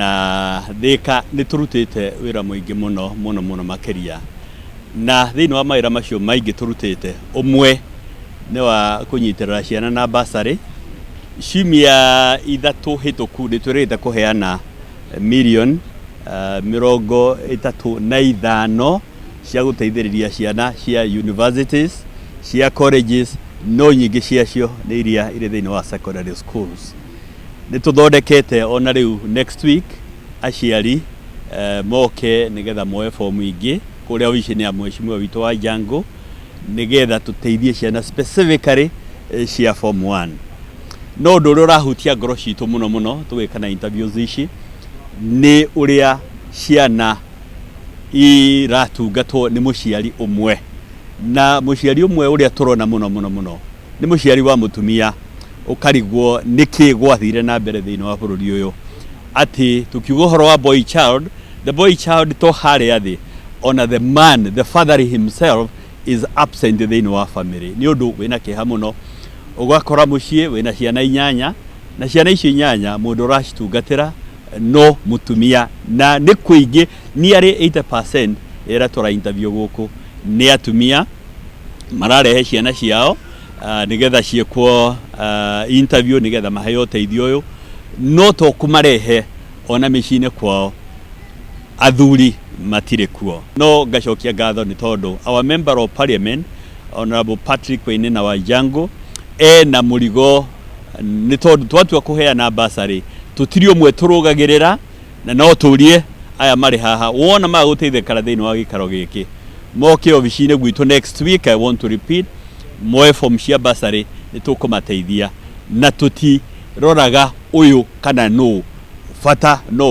Na Thĩka nĩ tũrutĩte wĩra mũingĩ mũno mũno mũno makĩria, na thĩinĩ wa mawĩra macio maingĩ tũrutĩte, ũmwe nĩ wa kũnyitĩrĩra ciana na bursary. Ciumia 3 hĩtũku nĩ twĩrĩgĩte kũheana mirioni 35 cia gũteithĩrĩria ciana cia universities, cia colleges, no nyingĩ ciacio nĩ iria irĩ thĩinĩ wa secondary schools. Nĩ tũthondekete ona rĩu next week aciari moke nĩgetha moe fomu ingĩ kũrĩa obici-inĩ ya mheshimiwa witũ wa Jango, nĩgetha tũteithie ciana specifically cia form 1. No ũndũ ũrĩa ũrahutia ngoro citũ mũno mũno tũgĩka na interviews ici nĩ ũrĩa ciana iratungatwo nĩ mũciari ũmwe, na mũciari ũmwe ũrĩa tũrona mũno mũno mũno nĩ mũciari wa mũtumia. Ũkarigwo nĩkĩ gwathire na mbere thĩinĩ wa bũrũri ũyũ, atĩ tũkiuga ũhoro wa boy child, the boy child to harĩa thĩ, ona the man, the father himself is absent thĩinĩ wa family. Nĩ ũndũ wĩna kĩeha mũno, ũgakora mũciĩ wĩna ciana 8, na ciana icio 8 mũndũ ũracitungatĩra no mũtumia, na nĩ kũingĩ nearly 80% ĩrĩa tũra interview gũkũ nĩ atumia mararehe ciana ciao nĩgetha ciĩkwo interview, nĩgetha maheo ũteithio ũyũ. No to kũmarehe, ona mĩciĩ-inĩ kwao athuri matirĩ kuo. No ngacokia ngatho nĩ tondũ our member of parliament, Honorable Patrick Wainaina wa Jango, ena mũrigo, nĩ tondũ twatua kũheana bursary tũtirĩ ũmwe tũrũgagĩrĩra. Na no tũrie aya marĩ haha, wona maga gũteithĩkara thĩinĩ wa gĩikaro gĩkĩ, moke obici-inĩ gwitũ next week. I want to repeat, moe form cia bursary, nĩ tũkũmateithia na tũtiroraga ũyũ kana nũ, bata no